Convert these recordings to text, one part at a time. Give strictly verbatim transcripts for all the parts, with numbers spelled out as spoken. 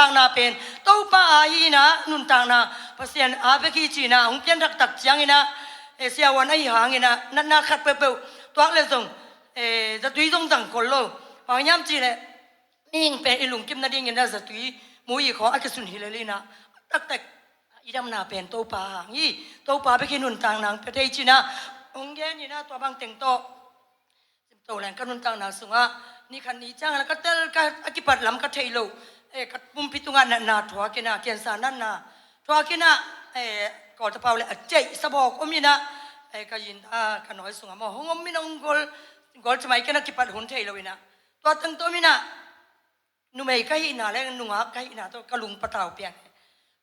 nuntakna pen Topa a hi inah, nuntakna Pasian a bek hi ci inah hong pianthak tak ciang inah, eh, siavuan ahi hang inah natna khat peuhpeuh tuak le zong, eh, zatui zong zang khol lo. Bang hiam cih leh mihing pen i lungkim nading inah zatui mu i khawng a kisun hi lel inah, taktak i damna pen Topa a hang hi. Topa bek hi nuntakna hong pia thei ci inah hong gen inah, tua bang teng tawh Simto leng ka nuntakna sungah ni khat ni ciang a ka tel, ka, a kipat lam ka thei lo, eh, ka pumpi tungah natna thuak inah, cancer natna thuak inah, eh, Kawltapau le a ceih sabawk om inah, eh, ka yin, ah, ka nawi sungah maw hong om inah hong gol, gol ci mai ken a kipat hun thei lo inah, tua teng tawh om inah numei ka hihna le nungak ka hihna tawh ka lung patau piang.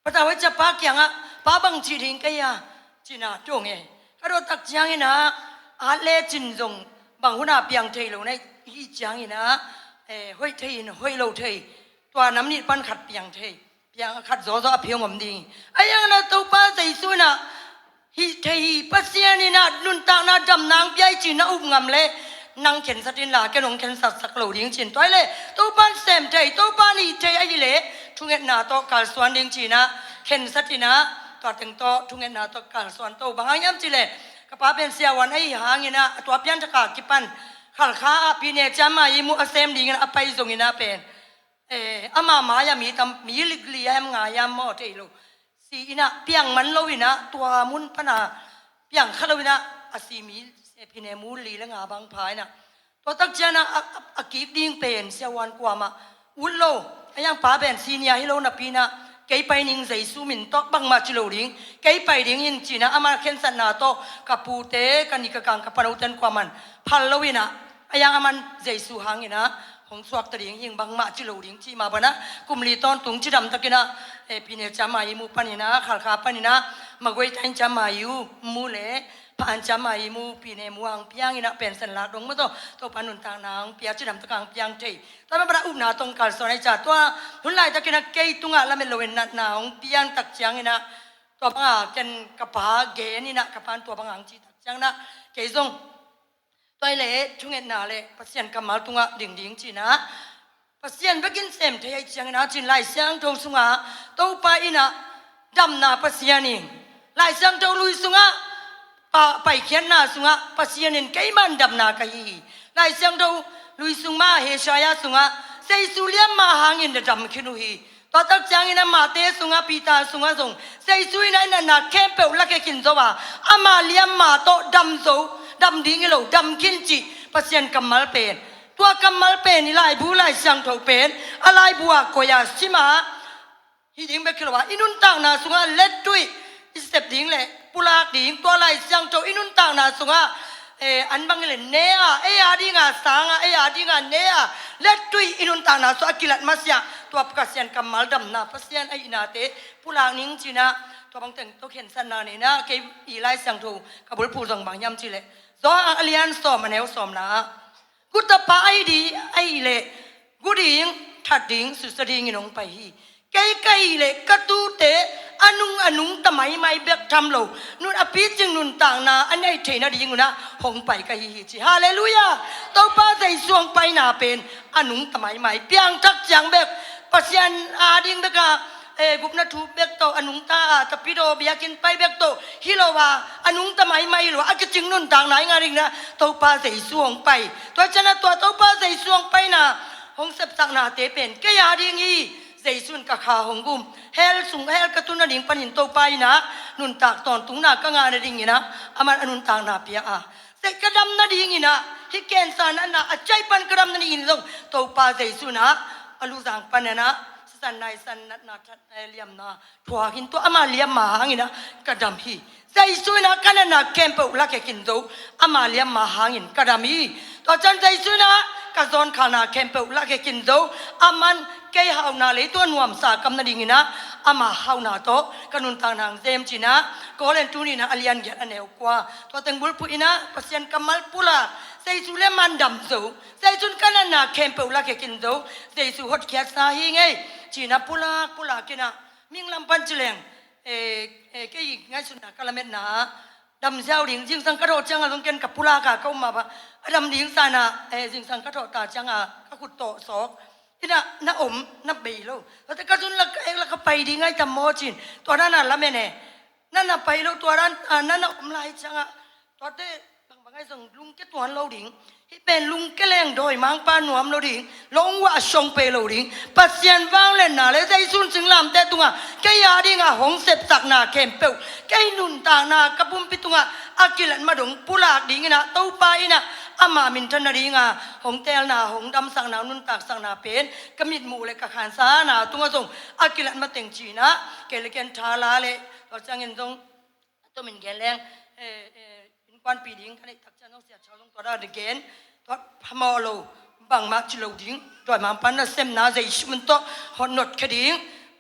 Patau a cia pa kiangah, "Pa, bang ci ding ka hi a?" ci inah dong e. Ka dawt tak ciang inah at le cin zong bang hun a piang thei lo na hih ciang inah, eh, hoih thei in hoih lo thei, tua nam nih pan khat piang thei, piang khat zawzaw a phi hong om ding hi. Ahi hang inah Topa Jesu inah hih thei hi. Pasian inah nuntakna damna hong pia hi ci inah up ngam le nang khensat inla ken hong khensat sak lo ding ci in, tua hi leh Topa in sem thei, Topa in hih thei ahih leh thungetna tawh kalsuan ding ci inah khensat inah, tua teng tawh thungetna tawh kalsuan to. Bang hang hiam cih leh ka pa pen siavuan ahi hang inah, a tua pianthak a kipan Khalkha ah Pi Ne Ciang Mai i mu a sem ding inah a pai zong inah pen, eh, ama mai-ah mi tam, mi li, li hiam nga hiam maw thei lo, si inah piang man lo inah, tua mun pan a piang kha lo inah a si mi, eh, Pi Ne mu li le nga bang pha inah, tua tak ciang a, a, a kik ding pen siavuan kuamah ut lo. Ahi hang pa pen senior hi lo napi inah, "Kei pai ning, Jesu min tawh bangmah ci lo ding, kei pai ding in," ci inah ama khensatna tawh ka pute, ka ni ka kang, ka panote in kuamah in phal lo inah, ahi hang aman Jesu hang inah hong suakta ding hing, bangmah ci lo ding cih mah banah kum li tawntung cidam tak inah, eh, Pi Ne Ciang Mai i mu pan inah, Khalkha pan inah Magway Taing Ciang Mai i mu le Pa An Ciang Mai i mu, Pi Ne mu hang piang inah pension lak dong maw tawh, Topa nuntakna hong pia, cidam tak hang piang thei. Tua mah banah upna tawh kalsuan ahi cia, tua hun laitak inah kei tungah lamet lo in natna hong piang tak ciang inah, tua bang a ken ka pa gen inah, ka pa in tua bang hang ci tak ciang inah kei zong tua hi leh thungetna le Pasian kammal tungah ding ding ci inah, Pasian bek in sem thei ahih ciang inah ci in Lai Siangtho sungah Topa inah damna Pasian hi. Lai Siangtho lui sungah pa, paikhiatna sungah Pasian in, "Keimah in damna ka hi hi." Lai Siangtho lui sung mah, Isaiah sungah, "Jesu liamma hangin na dam khin uh hi." Tua tak ciang inah Matthai sungah, Peter sungah zong Jesu inah i natna khempeuh lakhia khin zo a, ama liamma tawh dam zo, dam ding hi lo, dam khin cih Pasian kammal pen, tua kammal pen i laibu Lai Siangtho pen a laibu a koi a sim a, hih ding bek hi lo a, i nuntakna sungah lettuih i sep ding le pulak ding, tua Lai Siangtho i nuntakna sungah, eh, an bang hi leh ne a, ei a dinga sang a, ei a dinga ne a, lettuih i nuntakna sungah a kilat masiah, tua Pasian kammal damna Pasian ahihnate pulak ning ci inah, tua bang teng tawh khensatna nei inah, kei i Lai Siangtho ka bulphuh zong bang hiam cih leh, Johan a lian sawm, a neu sawmna ah, "Gu tapa ahi di, ahih leh gu ding, that ding, susia dingin hong pai hi. Kei ka hih leh ka tuute a nung, a nungta maimai bek tham lo, nun a picing nuntakna a nei theih nading un ah hong pai ka hi hi," ci. Halleluiah! Topa Jesu hong paina pen a nungta maimai, piangthak ciang bek, Pasian a ding bek a, eh, gupna thu bek tawh a nungta a, tapidaw biakinn pai bek tawh hi lo a, a nungta maimai hi lo a, a kicing nuntakna i ngah ding inah Topa Jesu hong pai. Tua ciang a tua Topa Jesu hong paina, hong sepsaknate pen kei a ding hi. Jesu in ka kha hong gum, hell sung, hell ka tun nading panin Topa inah nuntak tawntungna ka ngah nading inah aman a nuntakna pia a, Jesu ka dam nading inah, hih cancer natna a ceih pan ka dam nading in zong Topa Jesu inah a luzang pan inah sisan naisan, natna that, eh, liamna thuak in, tua ama liamma hang inah ka dam hi. Jesu inah ka natna khempeuh lakhia khin zo, ama liamma hangin ka dam hi. Tua ciang Jesu inah ka zawnkhalna khempeuh lakhia khin zo, aman kei hauna, leitung a nuamsa a kam nading inah ama hauna tawh ka nuntakna hong zem ci inah, Korin tuni inah a lian giat, a neu kua, tua teng bulphuh inah Pasian kammal pulak, Jesu liamma in dam zo, Jesu in ka natna khempeuh lakhia khin zo, Jesu hotkhiatsa hi ing ei ci inah pulak pulak inah, mihing lam pan ci leng, eh, eh, kei ngaihsutna, ka lametna ah, dam ziau ding, zingsang ka thawh ciang a zong ken ka pulak a ka um mah bang a, dam ding sa inah, eh, zingsang ka thawh ta ciang a ka khut tawh sawk, Ina na om na bei lo. Tuate ka zun lak ka ek lak ka pai ding ai tam maw cin. Tua na na lamen e. Na na pai lo tua dan a na na om lai ciangah. Tuate bangbang ai zong lungke tuan lo ding. Hih pen lungke leng dawimangpa nuam lo ding. Longwah a siong pei lo ding. Pasian vangliatna le Zeisu in singlamteh tungah kei a dingah hong sepsakna khempeuh, kei nuntakna ka pumpi tungah a kilat madong pulak dinginah Topa inah ama minthan nadinga hong teelna, hong damsakna, nuntaksakna pen ka mitmuh le ka khansana tungah zong a kilat mateng cinah kei le ken thala le tua ciangin zong a tomin gen leng innkuanpih ding ka neih takciang zong Sia Chau zong tua dan gen. Tua phamawh lo, bangmah ci lo ding. Dawimangpa nasemna Zeisu min tawh hot notkhia ding.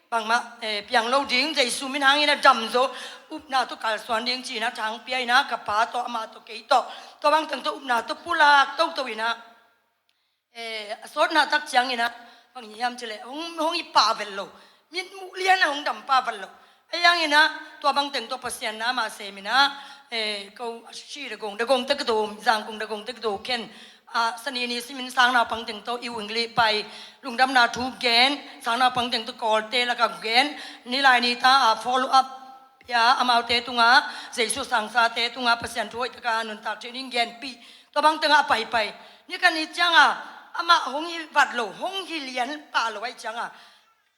Bangmah piang lo ding. Zeisu min hangin a damzo upna tawh kalsuan ding cinah thangpia inah ka pa tawh amah tawh kei tawh tua bangteng tawh upna tawh pulak toto inah a sawtna takcianginah bang hiam cileh hong i pah vet lo. Mitmuh lianah hong dam pah vet lo. A yanginah tua bangteng tawh Pasian na mah seminah ko a si dagong dagong tekdo, zangkung dagong tekdo khen a sanini simin sangnaupang teng tawh i wingli pai lungdamna thu gen, sangnaupang teng tawh kawlte laka gen, nilai nita a follow up pia, amaute tunga Zeisu sangsate tunga Pasian thu hoihtaka nuntak theih ding genpih. Tua bang tengah a paipai ni ka ni cianga amah hong hi vat lo, hong hi lian pah lo ai cianga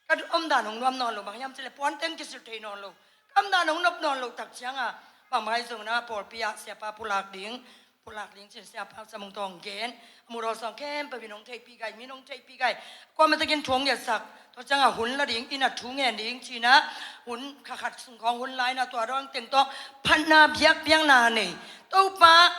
ka omdan hong nuam nawn lo, bang hiam cileh puanteng kisil thei nawn lo, ka omdan hong nop nawn lo tak cianga bangmah ai zongna pawlpi ah siapa pulak ding, pulak ding cin siapa samung tawng gen. A mudaw sawng khempeuh in hong theihpih gai, min hong theihpih gai. Kuamah takin thu hong ngetsak, tua cianga hun la ding, inn a thu ngen ding cinah hun kha khat sungkhawng hun lainah tua dawng teng tawh phatna biakpiakna nei. Topa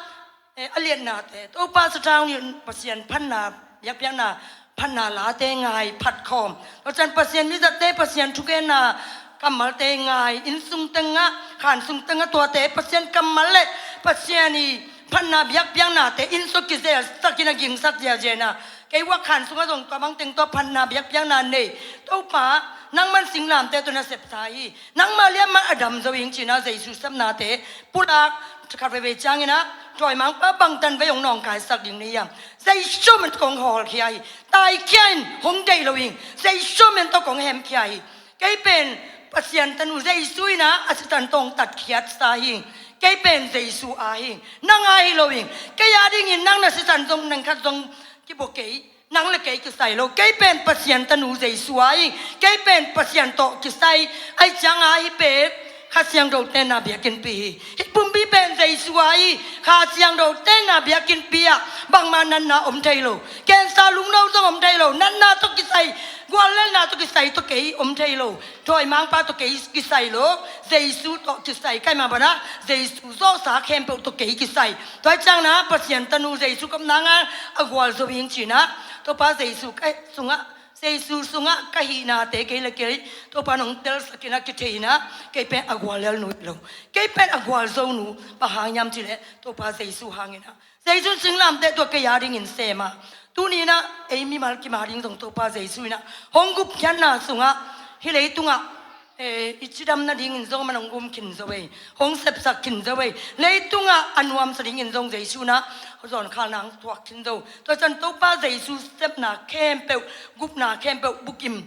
a liatnate, Topa sathau nih Pasian phatna biakpiakna phatna late ngai phatkhawm. Tua cian Pasian mizatte, Pasian thugenna kammalte ngai, inn sung tengah, khan sung tengah tuate Pasian kammal le Pasian i phatna biakpiaknate inn sung kizelsakin a gingsak ziaziana kei uak khan sungah zong tua bang teng tawh phatna biakpiakna nei. Topa nangman singlamteh tawh na sepsa hi. Nangmah liamah a damzo ing cinah Zeisu sepnate pulak khat veivei cianginah dawimangpa bangtan vei hong nawngkaisak ding nei hiam? Zeisu min tawh kong hawlkhia hi. Taikhia in hong deih lo ing. Zeisu min tawh kong hemkhia hi. Kei pen Pasian tanu Zeisu inah a sisan tawng tatkhiatsa hing. Kei pen Zeisu a hing. Nang a hi lo ing. Kei a dingin nang na sisan zong nang khat zong kibaw kei. Nang le kei kisai lo. Kei pen Pasian tanu Zeisu a hing. Kei pen Pasian tawh kisai. Ai cianga hi pen Kha Siangtho tenna biakinnpi hi. Hih pumpi pen Zeisu a hi. Kha Siangtho tenna biakinnpi ah bangmah natna om thei lo. Kensa lungno zong om thei lo. Natna tawh kisai, guallelna tawh kisai tawh kei om thei lo. Dawimangpa tawh kei kisai lo. Zeisu tawh kisai, kaimah banah Zeisu zawhsa khempeuh tawh kei kisai. Tua ciangna Pasian tanu Zeisu kopnanga a gualzo ing cinah Topa Zeisu ka sungah Zeisu sungah ka hihnate kei le kei Topa nong telsakinah kitheinah kei pen a guallel nu hi lo. Kei pen a gualzo nu, bang hang hiam cileh Topa Zeisu hanginah Zeisu singlamteh tua kei a dingin sema. Tuninah ei mimal kim a ding zong Topa Zeisu inah hong gupkhiatna sungah hih leitungah i cidam nadingin zong man hong gum khin zo ei, hong sepsak khin zo ei. Leitungah a nuamsa dingin zong Zeisu inah zawnkhalna hong thuak khin zo. Tua cian Topa Zeisu sepna khempeuh, gupna khempeuh bukim.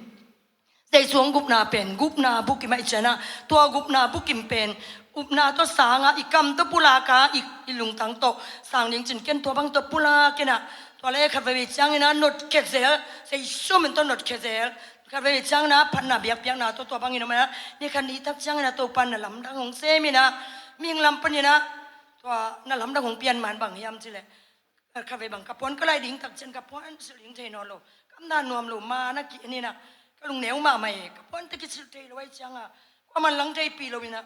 Zeisu hong gupna pen gupna bukim ai cianah tua gupna bukim pen upna tawh sangah i kam tawh pulaka i lungtang tawh sang ding cin ken tua bang tawh pulakinah tua le khat veivei cianginah notkhia zel, Zeisu min tawh notkhia zel. Khat veivei cianginah phatna biakpiakna tawh tua bangin om inah ni khat ni tak cianginah Topa na lamdang hong seminah mihing lam paninah tua na lamdang hong pian man bang hiam cileh khat vei bang ka puan ka laih ding tak cian ka puan silh ding thei nawn lo. Ka omna nuam lo, man a kieninah ka lungneu mahmah e, ka puante kisilh thei lo ai cianga kuaman lang theipih lo inah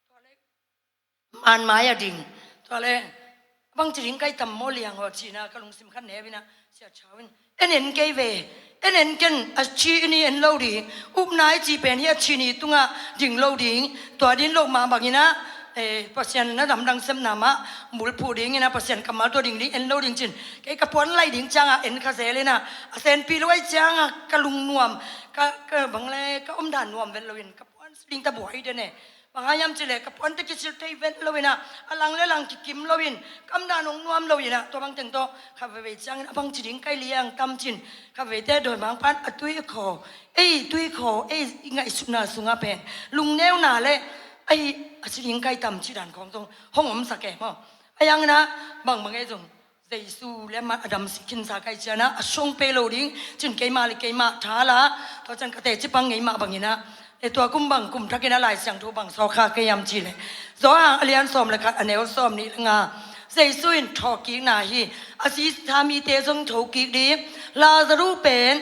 tua le man mai a ding, tua le bangci ding kai tam maw liang aw cinah ka lungsim khat neu inah Sia Chau in en en kei ve. En en ken, a ci ni en lo ding. Upna i cih pen hi a ci ni tungah ding lo ding. Tua din loh mah banginah Pasian na lamdang sepna mah bulphuh dinginah Pasian kammal tua ding ding en lo ding cin kei ka puan laih ding ciangah en kha zel inah a senpih lo ai ciangah ka lungnuam, ka bang le ka omdan nuam vet loin ka puan ding ta buai den e. Bang hang hiam cih leh ka puante kisil thei ven lo in ah, a lang le lang kikim lo in, kam dan hong nuam lo in ah, tua bang teng tawh khat veivei ciangin a bangci ding ka hi liang tam cin, khat veite dawimangpa'n a tuikhaw, ei tuikhaw, ei i ngaihsutna sungah pen lungneuna le, ei a ci ding ka hi tam cih dan khawng zong hong omsak e maw. Ahi hangin ah bangbang ei zong Jesu le amah a damsik khinsa ka hih ciangin ah a suang pei lo ding cin keimah le keimah tha la, tua ciang ka teci pang ngei mah bangin ah, e tua kum bang kum thakin ah Lai Siangtho bang sawlkha ka hiam cih leh, Johan a lian sawm le khat a neu sawm nih le nga, Jesu in thawhkikna hi, a sisa mite zong thokik ding, Lazarus pen,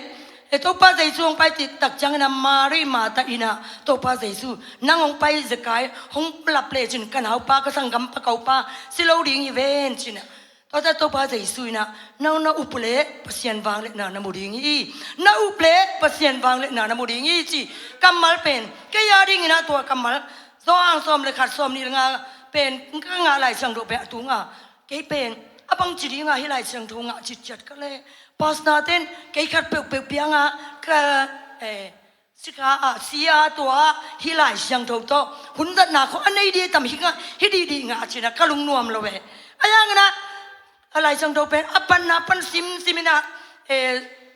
e Topa Jesu hong pai cih tak ciangin ah Mary Martha in ah, Topa Jesu, nang hong pai zekai hong lap lecin ka naupa, ka sanggampa, ka upa si lo ding hi ven cin ah. Tua ciang Topa Jesu in ah, nang na up leh Pasian vangliatna na mu ding hi. Na up leh Pasian vangliatna na mu ding hi ci kammal pen, kei a dingin ah tua kammal, Johan sawm le khat sawm nih le nga pen ka ngah Lai Siangtho pen a tungah, kei pen a bangci dingah hih Lai Siangtho ngah citciat ka leh, pastor ten kei khat peuhpeuh piangah ka, eh, sikha ah, sia tua hih Lai Siangtho tawh hun zatna khawng a nei dih tam hi ngah, hi dihdih ngah cin ah ka lungnuam lo e. Ahi hangin ah a Lai Siangtho pen a panna pan simsim in ah, e,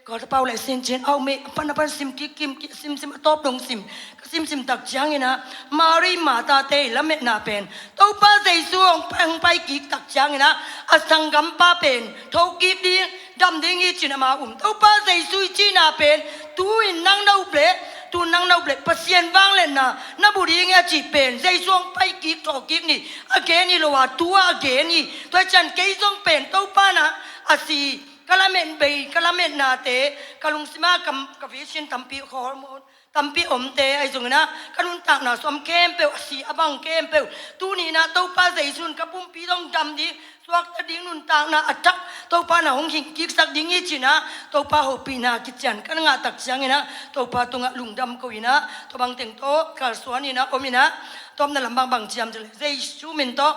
Kawlta pau le sin cin au me, a panna pan sim kik, kim kik, simsim, a tawp dong sim, ka simsim tak ciangin ah Mary Martha te i lametna pen, Topa Jesu hong pai, hong pai kik tak ciangin ah a sanggampa pen thokik ding, dam ding hi cin ama um. Topa Jesu i cihna pen, tu-in nang na up leh, tu-in nang na up leh Pasian vangliatna na mu ding hi a cih pen Jesu hong pai kik, thawhkik ni a gen hi lo a, tu-a a gen hi. Tua ciang kei zong pen Topa in ah a si, ka lamet bei, ka lametnate, ka lungsim ah ka, ka vision tampi khawl maw, tampi omte ahi zongin ah, ka nuntakna sung khempeuh, a si a bang khempeuh, tuni in ah Topa Jesu in ka pumpi zong dam ding, suakta ding, nuntakna a thak Topa in ah hong hing kiksak ding hi cin ah, Topa hopihna kician ka ngah tak ciangin ah Topa tungah lungdam ko in ah, tua bang teng tawh kalsuan in ah om in ah, tawpna lam bang bang ci hiam cih leh Jesu min tawh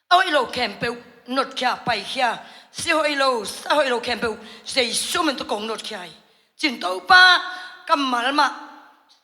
a hoih lo khempeuh notkhia, paikhia, si hoih lo, sa hoih lo khempeuh Jesu min tawh kong notkhia hi cin Topa kammal mah,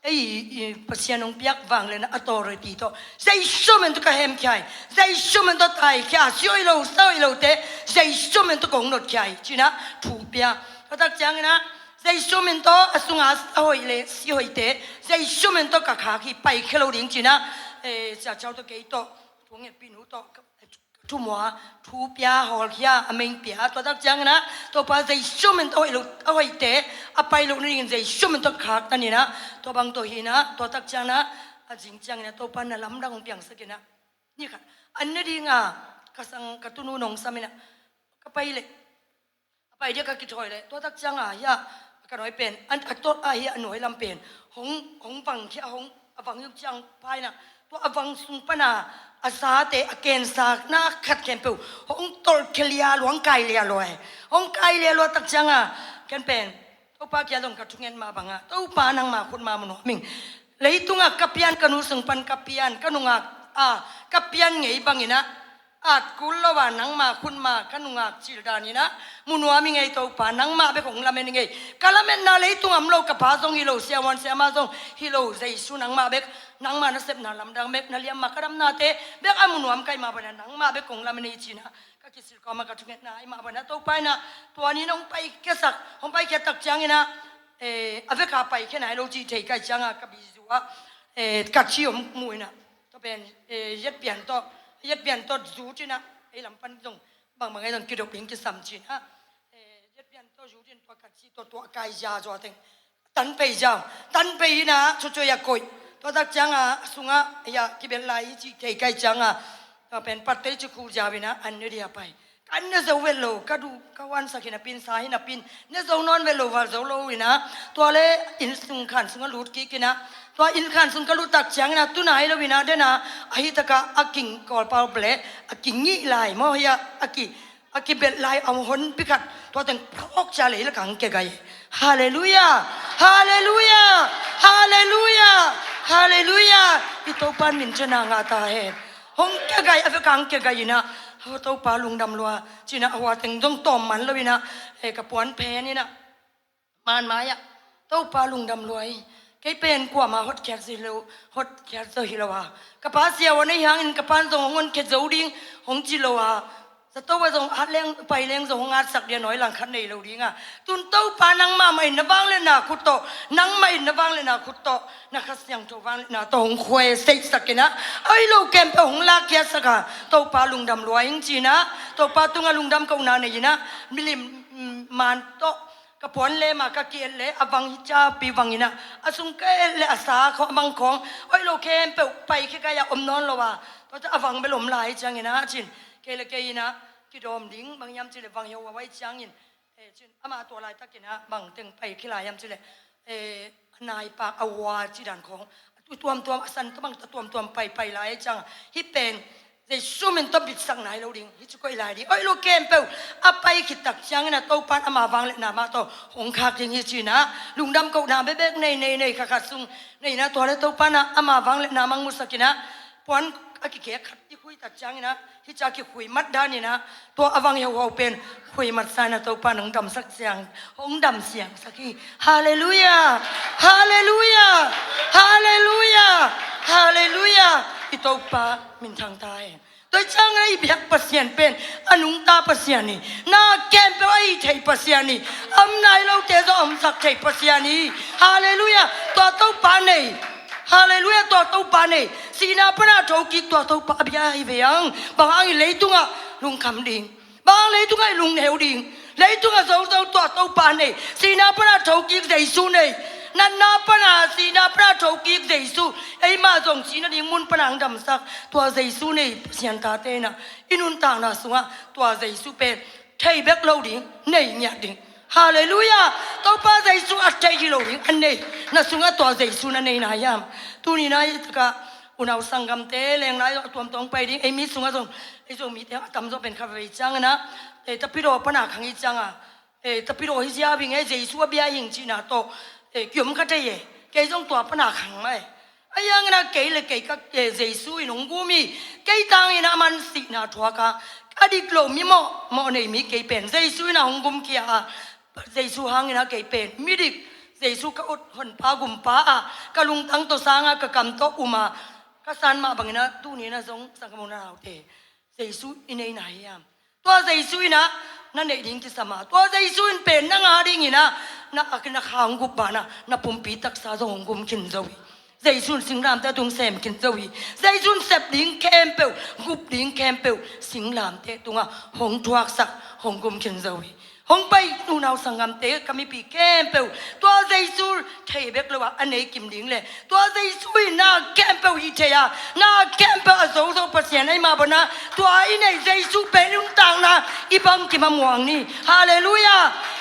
ei, i Pasian hong piak vangliatna authority tawh Jesu min tawh ka hemkhia hi. Jesu min tawh taikhia, si hoih lo, sa hoih lote Jesu min tawh kong notkhia hi cin ah thu pia. Tua tak ciangin ah Jesu min tawh a sunga sa hoih le si hoihte Jesu min tawh ka khak hi, paikhia lo ding cin ah, eh, Sia Chau tawh kei tawh, thu ngetpih nu tawh, ka, ka thumua thu pia, hawlkhia, a meng pia. Tua tak ciangin ah Topa Jesu min tawh a hoih lo, a hoihte a pai loh nadingin Jesu min tawh khak ta ni in ah, tua bang tawh hi in ah, tua tak ciangin ah a zing ciangin ah Topa in ah lamdang hong piangsak in ah, ni khat an ne ding a, ka sang, ka tunu nong sam in ah, ka pai leh, a pai dia ka kithawi leh, tua tak ciang a, hiah ka nuai pen, an, a tawt a, hiah a nuai lam pen hong, hong vang khia, hong, a vang hi uh ciang pai in ah, tua a vang sung pan a, a sate, a kensakna khat khempeuh hong tolh khia lialua, hong kai lialua e. Hong kai lialua tak ciang a, ken pen Topa kiang zong ka thunget mah bang a, Topa nangma khut mah mu nuam ing. Leitungah ka pian, ka nu sung pan ka pian, ka nungak a ka pian ngei bangin ah, at kul lo a nangma khut mah ka nungak cil dan in ah mu nuam ing ei Topa, nangmah bek hong lamen ing ei. Ka lametna leitung om lo, ka pa zong hi lo, siavuan siamah zong hi lo, Jesu nangmah bek, nangmah nasepna lamdang bek, na liamma ka damnate bek a mu nuam ka hih mah bangin ah nangmah bek kong lamen hi ci in ah, ka kisil kawm a ka thungetna ahih mah bangin ah Topa in ah tua ni in ah hong paikhiasak, hong paikhia tak ciangin ah, eh, a vek a paikhia nai lo cih thei ka hih ciang a, ka bizu ah, eh, ka ci om mu in ah, tua pen, eh, yetpian tawh, yetpian tawh zut in ah, ei lam pan zong bangbang ei zong kidop ding kisam ci in ah, eh, yetpian tawh zut in tua ka ci, tua, tua kai zia zua teng tan pei ziau, tan pei in ah cucui a koih. Tua tak ciang a sungah, hiah kibelh lai hi cih thei ka hih ciang a, tua pen patte ci khu ziau in ah an ne dia pai. Ka an ne zo vet lo, ka duh, ka huansak hi napi in, sa hi napi in, ne zo nawn vet lo, val zo lo in ah, tua leh inn sung, khan sung a lut kik in ah, tua inn khan sung ka lut tak ciangin ah, tu nai lo in ah, den a, a hi tak a, a king, Kawlpau bel leh a kingih lai maw, hiah a ki, a kibelh lai a honpi khat, tua teng phawk cia lei lakah hong kia gai. Halleluiah! Halleluiah! Halleluiah! Halleluiah! I Topa in min ciang a ngah ta hen. Hong kia gai, a vek a hong kia gai in ah, oh, Topa lungdam lua ci in ah, a hua teng zong tawm man lo in ah, eh, ka puan phen in ah, man mai ah, Topa lungdam lua hi. Kei pen kuamah hotkhiat zo hi lo, hotkhiat zo hi lo a. Ka pa siavuan ahih hangin ka pa'n zong hong hotkhiat zo ding hong ci lo a. Zato ah zong at leng pai leng zong hong atsak ding a, nawi langkhat nei lo ding a. Tun Topa nangmah mah in na vangliatna khut tawh, nangmah in na vangliatna khut tawh, na Kha Siangtho vangliatna tawh hong khuaiseihsak in a. Oi lo khempeuh hong lakkhiatsak a. Topa lungdam lua ing ci in a. Topa tungah lungdam kohna nei in a. Milim, mm, man tawh ka puan lem ah ka ki-et leh a vang hi ciapi vang in a, a sung ka et leh a sa khawng a mang khawng, oi lo khempeuh pai khia kai a om nawn lo a, tua ciang a vang bel om lai ciangin a cin, kei le kei in a kidawm ding bang hiam cih leh vang heuhau ahih ciangin, eh, cin ama tua laitakin a bang teng pai khia lai hiam cih leh, eh, a naipak a ua cih dan khawng, a tuamtuam a san tawh bang ta tuamtuam pai pai lai ciang a, hih pen Jesu min tawh bitsak nai lo ding, hih cu koih lai ding. Oi lo khempeuh a pai khit tak ciangin a Topa'n ama vangliatna mah tawh hong khak ding hi ci in a, lungdam kohna bekbek nei, nei, nei, kha khat sung nei in a, tua le Topa'n a ama vangliatna mang musak in a, puan a kikhek khat i khui tak ciangin a, hih ca kikhui mat dan in a, tua a vang heuhau pen khui mat sa in a Topa'n hong damsak siang, hong dam siangsak hi. Halleluiah! Halleluiah! Halleluiah! Halleluiah! I Topa minthang ta hen. Tua ciangin a i biak Pasian pen a nungta Pasian hi. Na khempeuh a hih thei Pasian hi. A om nai lote zong a omsak thei Pasian hi. Halleluiah! Tua Topa nei. Halleluiah! Tua Topa nei. Sihna pan a thokik tua Topa a bia hi ve ang. Bang hang i leitungah lungkham ding? Bang hang leitungah i lungneu ding? Leitungah zozo tua Topa nei. Sihna pan a thokik Jesu nei. Natna pan a, sihna pan a thokik Jesu. Eimah zong sihna ding mun pan a hong damsak tua Jesu nei Pasian tate in a, i nuntakna sungah tua Jesu pen thei bek lo ding, nei ngiat ding. Halleluiah! Topa Jesu a thei hi lo ding, a nei. Na sungah tua Jesu na nei na hiam? Tuni-in a i takah unau sanggamte leng lai a tuamtuam pai ding, ei mi sungah zong, ei Zomite a tamzaw pen kha vei ciangin a, eh, Tapidaw pan a khang i ciang a, eh, Tapidaw hi ziau ing e, Jesu a bia ing cihna tawh, eh, kiom kha thei e. Kei zong tua pan a khang mah e. Ahi hangin a kei le kei ka, eh, Jesu in hong gum hi. Kei tangin a man sihna thuak a, a dik lo mi mawh, mawh nei mi kei pen Jesu in a hong gumkhia a, Jesu hangin a kei pen midik, Jesu ka ut honpa gumpa a, ka lungtang tawh sang a, ka kam tawh um a, ka san mah bangin a tuni-in a zong sanggam u naute, Jesu i nei na hiam? Tua Jesu in a na neih ding kisam a, tua Jesu in pen nang a dingin a, na, a, na kha hong gup banah na pumpi taksa zong hong gum khin zo hi. Jesu in singlamteh tung sem khin zo hi. Jesu in sep ding khempeuh, gup ding khempeuh singlamteh tungah hong thuaksak, hong gum khin zo hi. Hong pai unau sanggamte, ka mipi khempeuh, tua Jesu thei bek lo a, a nei kim ding le, tua Jesu in na khempeuh hih thei a, na khempeuh a zozo Pasian ahih mah bangin a, tua i neih Jesu pen i nuntakna i bangkim a muang ni. Halleluiah!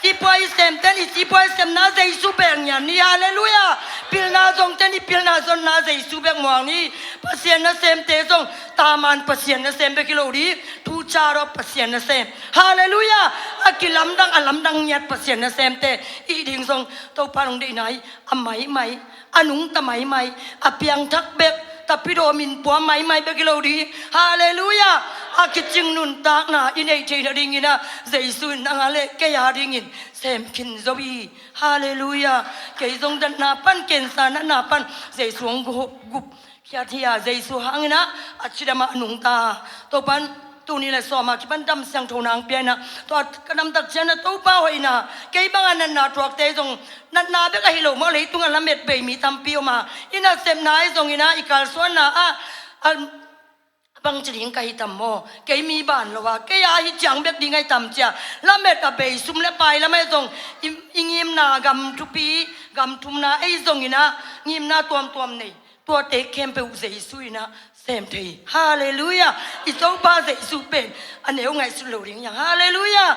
Sipuai semte in i sipuai semna Jesu bek ngiat ni. Halleluiah! Pilna zongte in i pilna zonna Jesu bek muang ni. Pasian nasemte zong taman Pasian nasem bek hi lo ding, thuciam lo Pasian nasem. Halleluiah! A kilamdang, a lamdang ngiat Pasian nasemte i hih ding zong Topa in hong deihna hi a maimai, a nungta maimai, a piangthak bek, Tapidaw min pua maimai bek hi lo ding. Halleluiah! A kicing nuntakna i neih theih nadingin a, Jesu in nang a le kei a dingin sem khin zo hi. Halleluiah! Kei zong datna pan, cancer natna pan Jesu hong gu-, gup khiat hi a, Jesu hangin a, a cidam a nungta. Topa in tuni le sawm a kipan dam siangtho nang pia in a, tua ka dam tak ciang a Topa hoihna, kei bang a natna thuakte zong, natna bek ahi lo maw, leitung a lamet bei mi tampi om a, i nasepna ahi zongin a, i kalsuanna a, a, bangci ding ka hi tam maw? Kei mi ban lo a, kei a hi ciang bek ding ahi tam ci a, lamet a bei, sum le pai lam ahi zong, i, i ngimna gam thupi, gam thumna ahi zongin a, ngimna tuamtuam nei, tuate khempeuh Jesu in a sem thei. Halleluiah! I Topa Jesu pen a neu ngaihsut lo ding hi hang. Halleluiah!